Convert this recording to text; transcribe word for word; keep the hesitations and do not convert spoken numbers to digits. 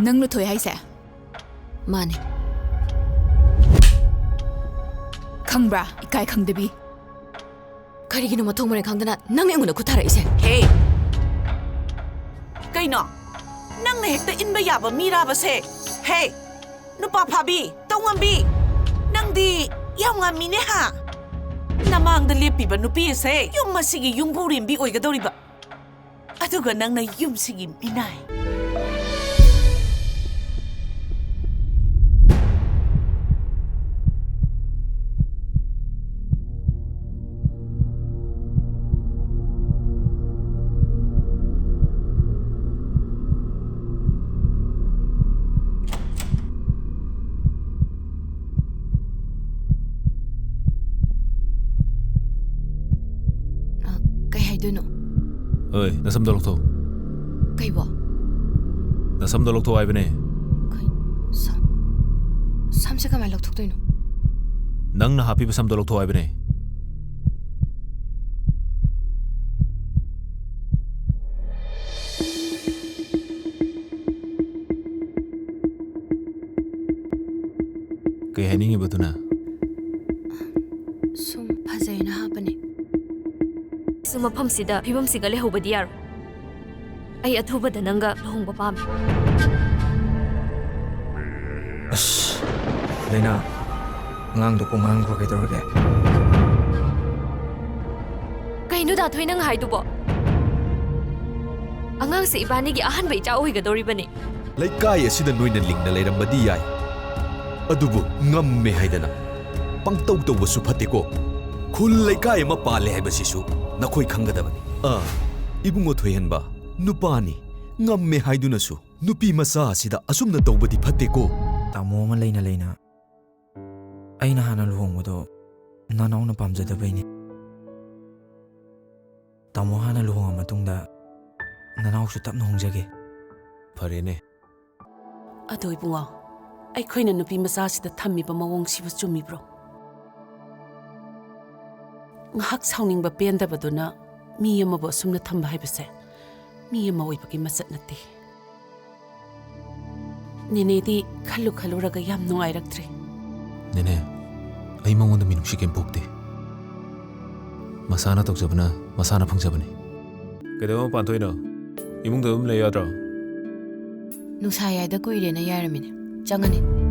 ꯅꯪ ꯂꯨꯊꯣꯛꯑꯦ ꯍꯥꯏꯁꯦ? ꯃꯥꯅꯦ꯫ ꯈꯪꯕ꯭ꯔꯥ, ꯏꯀꯥꯏ ꯈꯪꯗꯕꯤ? ꯀꯔꯤꯒꯤꯅꯣ ꯃꯊꯣꯡ ꯃꯔꯝ ꯈꯪꯗꯅ ꯅꯪ ꯑꯩꯉꯣꯟꯗ ꯈꯨꯠ ꯊꯥꯔꯛꯏꯁꯦ? ꯍꯦ! ꯀꯩꯅꯣ? ꯅꯪꯅ ꯍꯦꯛꯇ ꯏꯟꯕ ꯌꯥꯕ ꯃꯤꯔꯥꯕꯁꯦ? ꯍꯦ! ꯅꯨꯄꯥ ꯐꯥꯕꯤ, ꯇꯧꯉꯝꯕꯤ! ꯅꯪꯗꯤ ꯌꯥꯝ ꯉꯝꯃꯤꯅꯦ ꯍꯥ? ꯅꯃꯥꯡꯗ ꯂꯦꯞꯄꯤꯕ ꯅꯨꯄꯤ ꯑꯁꯦ ꯌꯨꯝ ꯑꯁꯤꯒꯤ ꯌꯨꯝꯕꯨꯔꯦꯝꯕꯤ ꯑꯣꯏꯒꯗꯧꯔꯤꯕ꯫ ꯑꯗꯨꯒ ꯅꯪꯅ ꯌꯨꯝꯁꯤꯒꯤ ꯃꯤꯅꯥꯏ꯫ ꯑ, ꯀꯩ ꯍꯥꯏꯗꯣꯏꯅꯣ? ꯑꯣꯏ, ꯅꯁꯝꯗꯣ ꯂꯧꯊꯣꯛ꯫ ꯀꯩꯕꯣ? ꯅꯁꯝꯗꯣ ꯂꯧꯊꯣꯛ ꯍꯥꯏꯕꯅꯦ꯫ ꯀꯩ-, ꯁꯝ-, ꯁꯝꯁꯦ ꯀꯃꯥꯏꯅ ꯂꯧꯊꯣꯛꯇꯣꯏꯅꯣ? ꯅꯪꯅ ꯍꯥꯞꯄꯤꯕ ꯁꯝꯗꯣ ꯂꯧꯊꯣꯛ ꯍꯥꯏꯕꯅꯦ꯫ ꯀꯩ ꯍꯥꯏꯅꯤꯡꯉꯤꯕ ꯑꯗꯨꯅ? ꯁꯨꯝ ꯐꯖꯩꯅ ꯍꯥꯞꯄꯅꯦ꯫ ꯁꯤ ꯃꯐꯝꯁꯤꯗ ꯐꯤꯕꯝꯁꯤꯒ ꯂꯩꯍꯧꯕꯗꯤ ꯌꯥꯔꯣꯏ꯫ ꯑꯩ ꯑꯊꯨꯕꯗ ꯅꯪꯒ ꯂꯨꯍꯣꯡꯕ ꯄꯥꯝꯃꯤ꯫ ꯑꯁ, ꯂꯩꯅꯥ, ꯑꯉꯥꯡꯗꯣ ꯀꯣꯛ ꯉꯥꯡꯈ꯭ꯔꯣ, ꯀꯩꯗꯧꯔꯒꯦ? ꯀꯩꯅꯣ ꯗꯥ ꯊꯣꯏ ꯅꯪ ꯍꯥꯏꯗꯨꯕꯣ? ꯑꯉꯥꯡꯁꯦ ꯏꯕꯥꯅꯤꯒꯤ ꯑꯍꯥꯟꯕ ꯏꯆꯥ ꯑꯣꯏꯒꯗꯧꯔꯤꯕꯅꯤ꯫ ꯂꯩꯀꯥꯏ ꯑꯁꯤꯗ ꯅꯣꯏꯅ ꯂꯤꯡꯅ ꯂꯩꯔꯝꯕꯗꯤ ꯌꯥꯏ, ꯑꯗꯨꯕꯨ ꯉꯝꯃꯦ ꯍꯥꯏꯗꯅ ꯄꯪꯇꯧ ꯇꯧꯕꯁꯨ ꯐꯠꯇꯦꯀꯣ꯫ ꯈꯨꯜ ꯂꯩꯀꯥꯏ ꯑꯃ ꯄꯥꯜꯂꯦ ꯍꯥꯏꯕꯁꯤꯁꯨ ꯅꯈꯣꯏ ꯈꯪꯒꯗꯕꯅꯤ꯫ ꯑꯥ, ꯏꯕꯨꯡꯉꯣ ꯊꯣꯏꯍꯟꯕ, ꯅꯨꯄꯥꯅꯤ, ꯉꯝꯃꯦ ꯍꯥꯏꯗꯨꯅꯁꯨ ꯅꯨꯄꯤ ꯃꯆꯥ ꯑꯁꯤꯗ ꯑꯁꯨꯝꯅ ꯇꯧꯕꯗꯤ ꯐꯠꯇꯦꯀꯣ꯫ ꯇꯥꯃꯣ ꯑꯃ ꯂꯩꯅ ꯂꯩꯅ ꯑꯩꯅ ꯍꯥꯟꯅ ꯂꯨꯍꯣꯡꯕꯗꯣ ꯅꯅꯥꯎꯅ ꯄꯥꯝꯖꯗꯕꯩꯅꯤ꯫ ꯇꯥꯃꯣ ꯍꯥꯟꯅ ꯂꯨꯍꯣꯡꯉ ꯃꯇꯨꯡꯗ ꯅꯅꯥꯎꯁꯨ ꯇꯞꯅ ꯍꯣꯡꯖꯒꯦ꯫ ꯐꯔꯦꯅꯦ꯫ ꯑꯗꯣ ꯏꯕꯨꯡꯉꯣ, ꯑꯩꯈꯣꯏꯅ ꯅꯨꯄꯤ ꯃꯆꯥꯁꯤꯗ ꯊꯝꯃꯤꯕ ꯃꯑꯣꯡꯁꯤꯕꯨ ꯆꯨꯝꯃꯤꯕ꯭ꯔꯣ? ꯉꯥꯏꯍꯥꯛ ꯁꯥꯎꯅꯤꯡꯕ ꯄꯦꯟꯗꯕꯗꯨꯅ ꯃꯤ ꯑꯃꯕꯨ ꯑꯁꯨꯝꯅ ꯊꯝꯕ ꯍꯥꯏꯕꯁꯦ ꯃꯤ ꯑꯃ ꯑꯣꯏꯕꯒꯤ ꯃꯆꯠ ꯅꯠꯇꯦ꯫ ꯅꯦꯅꯦꯗꯤ ꯈꯜꯂꯨ ꯈꯜꯂꯨꯔꯒ ꯌꯥꯝ ꯅꯨꯡꯉꯥꯏꯔꯛꯇ꯭ꯔꯦ꯫ ꯅꯦꯅꯦ, ꯑꯩ ꯃꯉꯣꯟꯗ ꯃꯤꯅꯨꯡꯁꯤ ꯀꯩꯝ ꯄꯣꯛꯇꯦ꯫ ꯃꯁꯥꯅ ꯇꯧꯖꯕꯅ ꯃꯁꯥꯅ ꯐꯪꯖꯕꯅꯤ꯫ ꯀꯩꯗꯧꯕ ꯃꯄꯥꯟ ꯊꯣꯛꯏꯅꯣ? ꯏꯃꯨꯡꯗ ꯑꯗꯨꯝ ꯂꯩ ꯌꯥꯗ꯭ꯔꯣ? ꯅꯨꯡꯁꯥ ꯌꯥꯏꯗ ꯀꯨꯏꯔꯦꯅ ꯌꯥꯏꯔꯝꯃꯤꯅꯦ꯫ ꯆꯪꯉꯅꯤ꯫